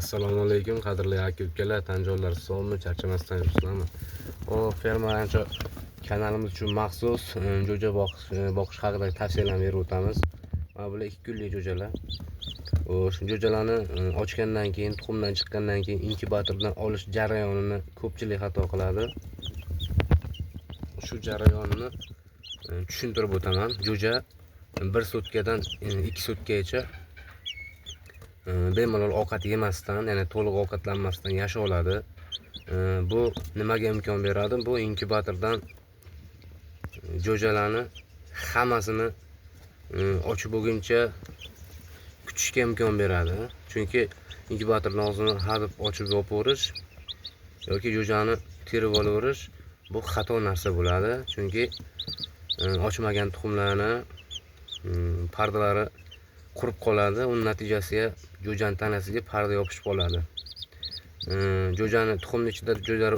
Assalomu alaykum, qadrli aka ukalar, tanjonlar, sog'mi, charchamasdan yuribsizlarmi? O ferma ancha kanalimiz uchun maxsus jo'ja boqish haqida tavsiyalarni berib o'tamiz. Mana bular 2 kunlik jo'jalar. Shu jo'jalarni ochgandan keyin, tuxumdan chiqqandan keyin inkubatordan olish jarayonini ko'pchilik xato qiladi. Shu jarayonni tushuntirib o'taman. Jo'ja 1 sutkadan 2 sutkagacha bemalol ovqat yemasdan, ya'ni to'liq ovqatlanmasdan yashay oladi. Bu nimaga imkon beradi? Bu inkubatordan jo'jalarni hammasini ochib bo'lguncha kutishga imkon beradi. Chunki inkubatorning og'zini hadeb ochib yopaverish yoki jo'jani terib olaverish bu xato narsa bo'ladi. Chunki ochmagan tuxumlarni pardalari qurib qoladi. Uning natijasiga jo'jani tanasiga parda yopishib qoladi. Jo'jani tuxumning ichida jo'jalar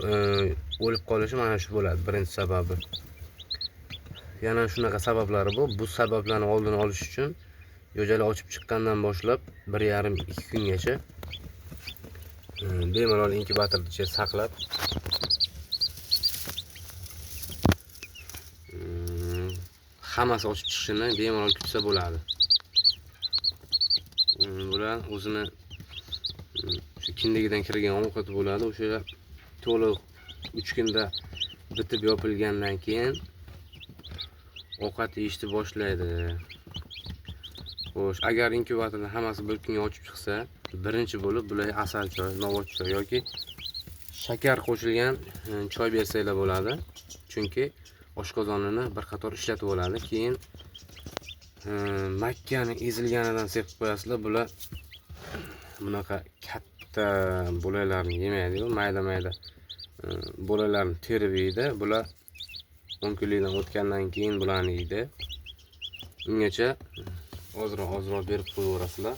o'lib qolishi mana shu bo'ladi birinchi sababi. Yana shunaqa sabablari bor. Bu sabablarni oldini olish uchun jo'jalar ochib chiqqandan boshlab 1,5-2 kungacha bemalol inkubatorda ichida saqlab hammasi ochib chiqishini bemalol kutsa bo'ladi. Bular o'zini shu kindigidan kirgan ovqat bo'ladi. O'sha to'liq 3 kunda bitib yopilgandan keyin ovqat yeyishni boshlaydi. Xo'sh, agar inkubatorda hammasi bir kunga ochib chiqsa, birinchi bo'lib bularga asal choy, novot choy yoki shakar qo'shilgan choy bersanglar bo'ladi. Chunki oshqozonini bir qator ishlatib oladi. Keyin makkani ezilganidan sepib qo'yasizlar. Bular bunaqa katta bo'laklarni yemaydi-yu, mayda-mayda bo'laklarni terib yeydi. Bular 10 kunlikdan o'tgandan keyin bularni yeydi. Ungacha ozroq-ozroq berib qo'yaverasizlar.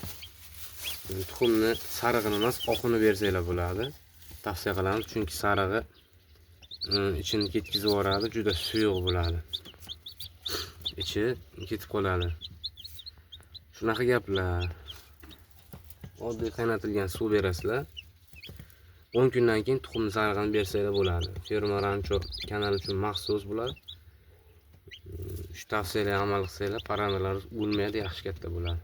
Tuxumni sarig'ini emas, oqini bersanglar bo'ladi. Tavsiya qilamiz, chunki sarig'i ichini ketkizib yuboradi, juda suyuq bo'ladi. Ichi ketib qoladi. Shunaqa gaplar. Oddiy qaynatilgan suv berasizlar. 10 kundan keyin tuxumni sarig'ini bersanglar bo'ladi. Ferma Rancho kanali uchun maxsus bular. Shu tavsiyalarga amal qilsanglar, parrandalar o'lmaydi, yaxshi katta bo'ladi.